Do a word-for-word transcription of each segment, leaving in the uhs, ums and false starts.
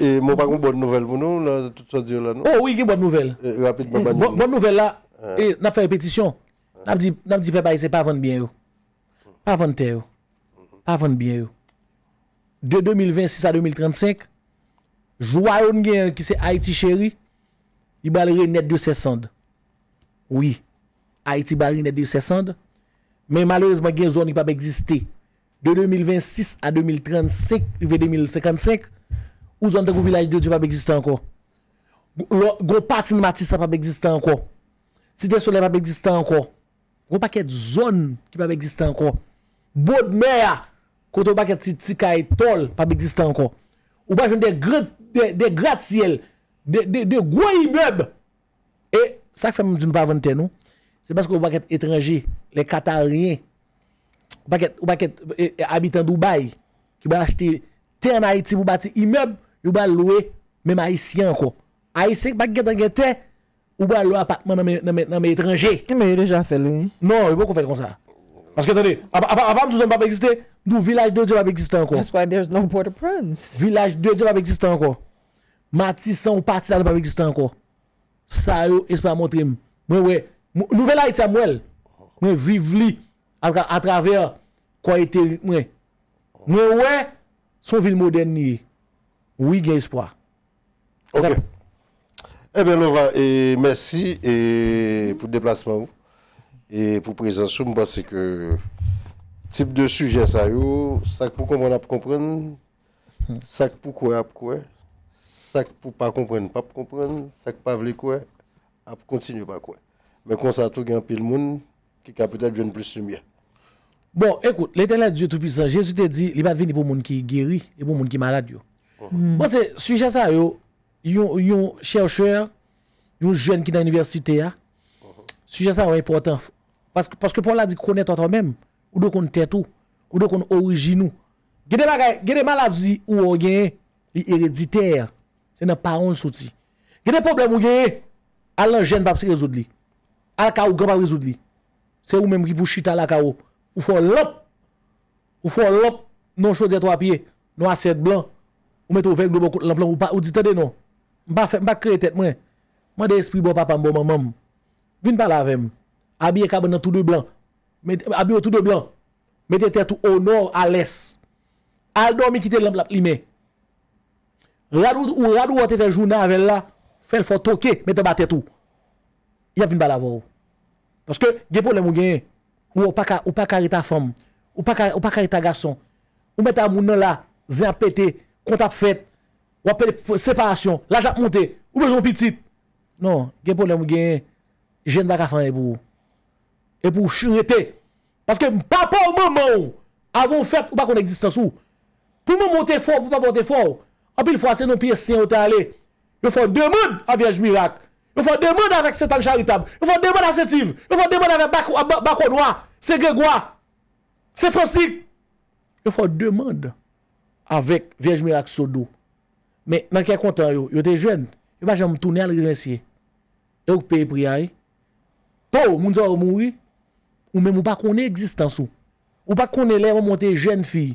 E mwen pa gen bòn nouvèl pou nou nan tout sa w di yo la, non? Oh wi, gen bòn nouvèl. E, rapidman, ban nou. Bòn nouvèl la, e, n ap fè repetisyon. N ap di, n ap di pèp ayisyen pa vann byen yo. Pa vann tè yo. Pa vann byen yo. De de mil vennsis a de mil trannsenk, jwa yo n genyen ki se Ayiti cheri, li pral renèt de ses cendres. Wi, Ayiti pral renèt de ses cendres, men malerezman gen zòn ki p ap egziste. De de mil vennsis a de mil trannsenk, rive de mil senkannsenk, ou zòn tankou Vilaj de Dye p ap egziste ankò. Gon pati nan Matisan p ap egziste ankò. Site Solèy p ap egziste ankò. Gon pakèt zòn ki p ap egziste ankò. Bòdmè a, kote yon pakèt ti, ti kay tòl p ap egziste ankò. Ou pral jwenn de gran, de, de gratsyèl, de, de, de gwo imèb. E sa k fè m di nou pa vann tè nou, se paske yon pakèt etranje, lè Kataryen, yon pakèt, yon pakèt, e, e, abitan Dubai, ki pral achte tè ann Ayiti pou bati imèb, yo pral lwe menm Ayisyen ankò. Ayisyen ki pa t gentan gen tè, ou pral lwe apatman nan men, nan men, nan men etranje. Men yo deja fè l, wi. Non, yo poko fè l konsa. Paske, tande, apa, apa, apa m di w zòn p ap egziste, m di w Vilaj de Dye p ap egziste ankò. That's why there's no Port-au-Prince. Vilaj de Dye p ap egziste ankò. Matisan ou pati la, li p ap egziste ankò. Sa yo, espri a montre m. Mwen wè, m, Nouvèl Ayiti a, m wè l. Mwen viv li atra, atravè kò eterik mwen. Mwen wè, se yon vil modèn li ye. Wi, gen espwa. Ok. Ebyen, Lova, e mèsi e pou deplasman ou e pou prezans ou. M panse ke tip de sijè sa yo, sa k pou konprann ap konprann, sa k pou kwè ap kwè, sa k pou pa konprann p ap konprann, sa k pa vle kwè ap kontinye pa kwè. Men konsa tou, gen anpil moun ki ka petèt jwenn plis limyè. Bon, ekout, Letènèl Dye Toupisan, Jezi te di li pa t vini pou moun ki geri, e pou moun ki malad yo. Bon, se sijè sa yo, yon, yon chèchè, yon jèn ki nan inivèsite a, sijè sa yo enpòtan. Paske, paske Pòl la di, connais-toi toi-même. Ou dwe konn tèt ou. Ou dwe konn orijin ou. Gen de bagay, gen de maladi ou wè w genyen, li ereditè. Se nan paran w l soti. Gen de pwoblèm ou genyen, al nan jèn p ap rezoud li. Al kay ougan p ap rezoud li. Se ou menm ki pou chita lakay ou. Ou fè w lanp. Ou fè w lanp nan yon chodyè twa pye, nan yon asyèt blan. Ou mete yon vè dlo bò kot lanp lan, ou pa, ou di, tande non. M pa fè, m pa kreye tèt mwen. Mande espri bò papa m, bò manman m. Vin pale avè m. Abiye kabann nan tou de blan. Mete, abiye w tou de blan. Mete tèt ou o nò, a lès. Al dòmi, kite lanp la ap limen. Rad ou, ou rad ou wè w te fè jounen avè l la, fè l fè w toke, mete anba tèt ou. Y ap vin pale avè w. Paske gen pwoblèm ou genyen. Ou wè w pa ka, ou pa ka ret a fanm. Ou pa ka, ou pa ka ret a gason. Ou mèt a moun nan la, zen ap pete, kont ap fèt. W ap pede separasyon, laj ap monte, ou bezwen yon pitit. Non, gen pwoblèm ou genyen. Jèn pa ka fè anyen pou ou. E pou w ch-, rete. Paske papa w, manman w, avan w fèt, ou pa konn egzistans ou. Pou manman w te fè w, pou papa w te fè w, anpil fwa se nan pye sen yo te ale. Yo fè w demann a Vyèj Mirak. Yo fè w demann avèk Sentàn Charitab. Yo fè w demann a Sentiv. Yo fè w demann avèk Bak-, Ba-, Bakò Nwa, Sen Gregwa, Sen Fransik. Yo fè w demann avèk Vyèj Mirak Sodo. Men nan kè kontan yo, yo te jèn. Yo pa janm tounen al remèsye. E ou k peye pri a, wi. To, moun sa yo mouri, ou menm ou pa konnen egzistans ou. Ou pa konnen lè manman w te jèn fi.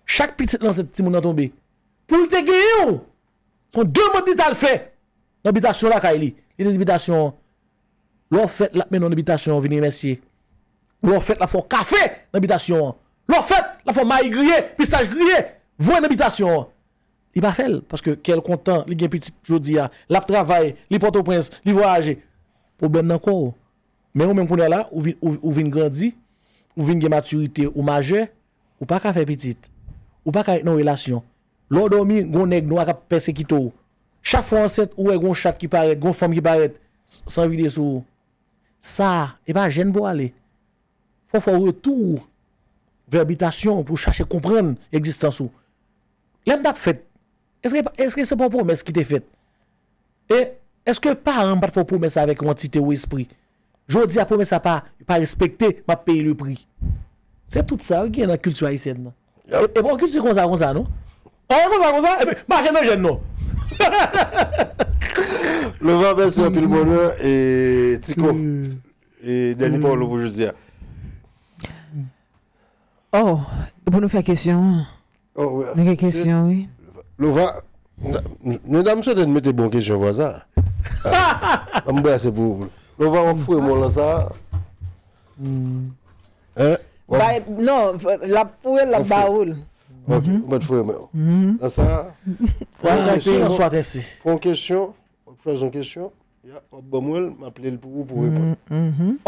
Chak pitit nan sèt timoun nan tonbe. Pou l te genyen w, se yon demann li t al fè nan bitasyon lakay li. Li te di bitasyon an, lè w fèt, l ap mennen w nan bitasyon an vin remèsye. Lè w fèt, l ap fè w kafe nan bitasyon an. Lè w fèt, l ap fè w mayi griye, pistach griye, voye nan bitasyon an. Li pa fè l, paske kè l kontan, li gen pitit jodi a, l ap travay, li Pòtoprens, li vwayaje. Pwoblèm nan kò w. Men ou menm kounye a la, ou vin, ou, ou vin grandi, ou vin gen matirite, ou majè, ou pa ka fè pitit. Ou pa ka ret nan relasyon. Lè w dòmi, gon nèg nwa k ap pèsekite w. Chak fwa w ansent, ou wè gon chat ki parèt, gon fanm ki parèt, s-, san vide sou ou. Sa, e pa jèn pou w ale. Fò w fè w retou vè bitasyon w pou w chache konprann egzistans ou. Lè m t ap fèt, èske, èske se pa yon pwomès ki te fèt? E èske paran m pa t fè yon pwomès avèk yon antite ou espri? Jodi a, pwomès la pa, pa respekte, m ap peye le pri. Se tout sa yo gen nan kilti ayisyèn nan. E, e pa yon kilti konsa, konsa, non. E konsa, konsa, epi mache nan jèn, non. Lova, mèsi anpil, bonè, e Tiko. E dènye pawòl ou pou jodi a. Oh, pou nou fè kesyon an. Oh, wi. Nou gen kesyon, wi. Lova, Medam, sou tèt mete bon kesyon vwa sa. Ann brase pou Lova, w ap foure mwen lan sa. Hein? W ap Bay, non, l ap foure, l ap ba ou l. Ok, ou mèt foure mwen. Nan sa, Wa sa se yon swa tèsi. Fè yon kesyon, w ap chwazi yon kesyon, ya, w ap ban mwen l, m ap li l pou ou pou reponn.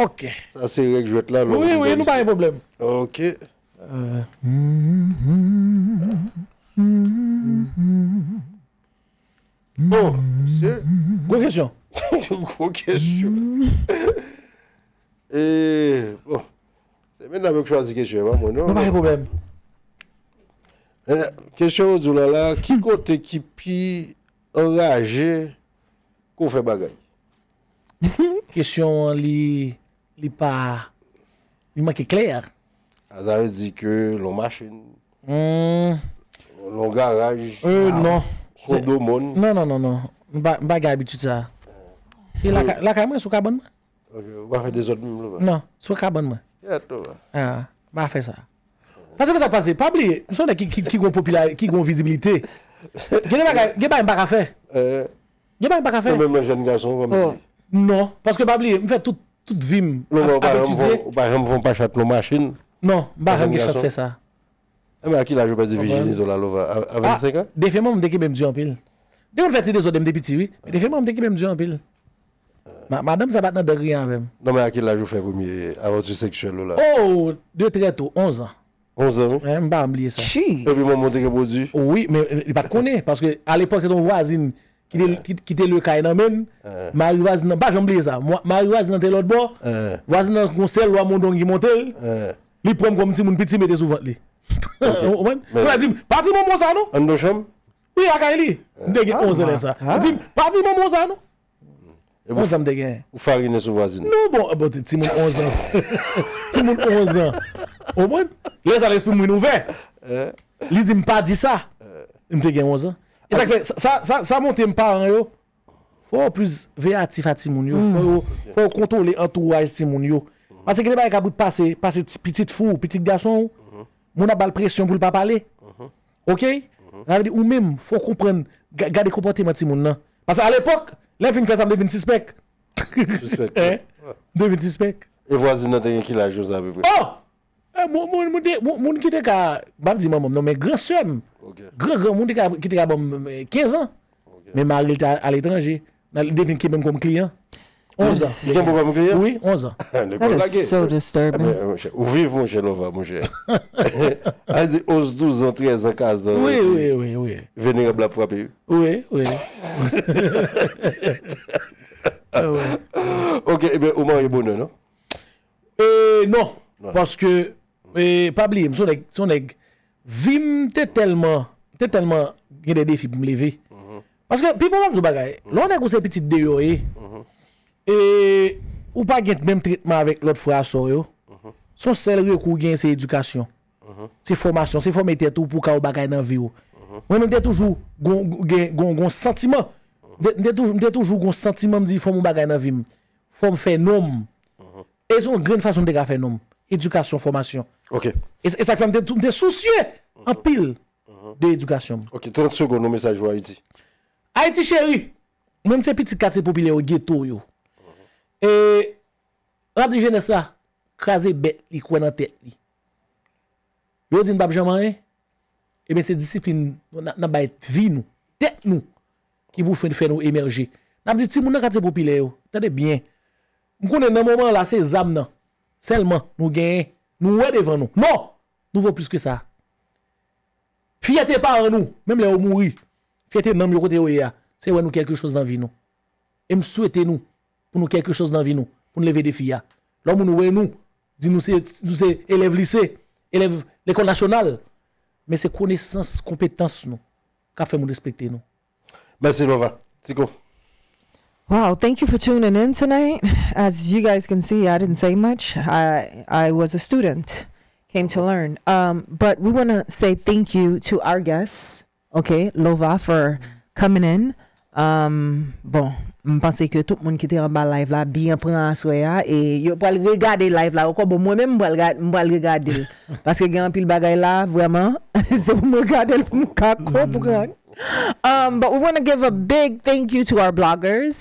Ok. Sa se règ jwèt la, lè Wi, wi, nou pa gen pwoblèm. Ok. Euh, Oh, mesye. Gwo kesyon. Gwo kesyon. E, bon. Se medam yo k chwazi kesyon, e pa mwen, non. Non, pa gen pwoblèm. E, kesyon yo di w la, la, ki kote ki pi anraje ke w fè bagay? Kesyon an, li, li pa, li manke klè. A, sa vle di ke lè w machin, Hmm, lè w garaj, euh, non. Sou do moun. Non, non, non, non. M pa, m pa gen abitid sa. Se lakay, lakay mwen, sou kabann mwen. Ok, ou pa fè dezòd menm, Lova? Non, sou kabann mwen. Kèt, Lova. Ah, m pa fè sa. Paske sa k pase, pa bliye, m se yon nèg ki, ki, ki gon popila-, ki gon vizibilite. Gen de bagay, gen bagay m pa ka fè. Eh. Gen bagay m pa ka fè. Ou menm nan jèn gason, kòmsi. Non, paske pa bliye, m fè tout, tout vi m ap, ap etidye. Lova, ou pa janm fè yon pachat nan machin? Non, m pa janm gen chans fè sa. Enben, a ki laj ou pèdi vijinite w la, Lova? A, a vennsenk an? Defen manman m te kenbe m di anpil. M te konn fè ti dezòd lè m te piti, wi. Men defen manman m te kenbe m di anpil. Ma-, madanm sa pa t nan dan griyen avè m. Non, men a ki laj ou fè premye avanti seksyèl ou la? Oh, de trè to, onz an. Onz an, wi? Wi, m pa janm bliye sa. Epi manman w te gen pwodui? Wi, men li pa t konnen, paske alepòk se te yon vwazin ki te, ki, ki te lwe kay nan men m. Mari vwazin nan, m pa janm bliye sa. Mwa-, mari vwazin nan te lòtbò. Vwazin nan gon sèl lwa mondong ki monte l. Li pran m kòm timoun piti mete sou vant li. Ou konprann? Li pa di m, "Pa di manman w sa non." Anndan chanm? Wi, lakay li. M te gen onz an lè sa. Li di m, "Pa di manman w sa non." Onz an m te gen. Ou farinen sou vwazin? Non, bon, bon, ti, timoun onz an. Timoun onz an. Ou konprann? Lè sa lespri m vin ouvè. Li di m pa di sa. M te gen onz an. E sa k fè, sa, sa, sa, sa montre m paran yo. Fò yo plis veyatif a timoun yo. Fò yo, fò yo kontwole antouraj timoun yo. Paske gen de bagay k ap pase, pase ti, pitit fi w, pitit gason w. Moun ap ba l presyon pou l pa pale. Ok? Sa vle di ou menm, fò w konprann, ga-, gade konpòteman timoun nan. Paske alepòk, lè m fin fè sa, m te vin sispèk. Sispèk. M te vin sispèk. E vwazin nan te gen ki laj konsa apeprè? Oh! Eh, moun, moun, moun te, moun, moun ki te ka, m p ap di manman m non, men gran sè m, gran, gran moun te ka, ki te ka ban m, eh, kenz an. Men mari l te aletranje. Depi l kenbe m kòm kliyan. Onz an. Li kenbe w kòm kliyan? Wi, onz an. Nèg la lage. That is so disturbing. Ou viv, monchè, Lova, monchè. A di onz, douz an, trèz an, katòz an. Wi, wi, wi, wi. Venerab la frape. Wi, wi. Ok, ebyen, ou marye bonè, non? E, non. Paske, e, pa bliye, m se yon nèg, se yon nèg, vi m te tèlman, te tèlman gen de defi pou m leve. Paske, pipo m ap di w bagay, lè yon nèg ou se pitit deyò ye, e, ou pa gen menm tretman avèk lòt frè a sè w yo, se yon sèl rekou w genyen se edikasyon. Se fòmasyon, se fòme tèt ou pou w ka yon bagay nan vi w. Mwen menm m te toujou gon, gen, gon, gon santiman. M te, m te toujou, m te toujou gon santiman, m di fò m yon bagay nan vi m. Fò m fè non m. E se yon grenn fason m te ka fè non m. Edikasyon, fòmasyon. Ok. E, e sa k fè m te, m te sousye anpil de edikasyon m. Ok, trant segonn, yon mesaj pou Ayiti. Ayiti cheri, mwen m se pitit katye popilè yo, geto yo. E, n ap di jenès la, kraze bèt li, kwè nan tèt li. Yo di n p ap janm anyen. Ebyen, se disiplin nou, n ap, n ap bay vi nou, tèt nou, ki pou fè, fè nou emèje. N ap di timoun nan katye popilè yo, tande byen. M konnen nan moman an la, se zam nan sèlman nou genyen, nou wè devan nou. Non! Nou vo plis ke sa. Fyète paran nou, menm lè yo mouri, fyète nanm yo kote yo ye a, se wè nou kèlkechoz nan vi nou. E m swete nou, pou nou kèlkechoz nan vi nou, pou n leve defi a. Lè moun wè nou, di nou se, nou se elèv lise, elèv lekòl nasyonal, men se konesans, konpetans nou k ap fè moun respekte nou. Mèsi, Lova. Tiko. Wow, thank you for tuning in tonight. As you guys can see, I didn't say much. I, I was a student, came to learn. Um, but we want to say thank you to our guests, okay, Lova, for coming in. Um, bon, m panse ke tout moun ki te anba live la byen pran aswè a, e yo pral regade live la ankò. Bon, mwen menm, m pral ga-, m pral regade l. Paske gen anpil bagay la, vrèman, se pou mwen gade l pou m ka konprann. Um, but we want to give a big thank you to our bloggers.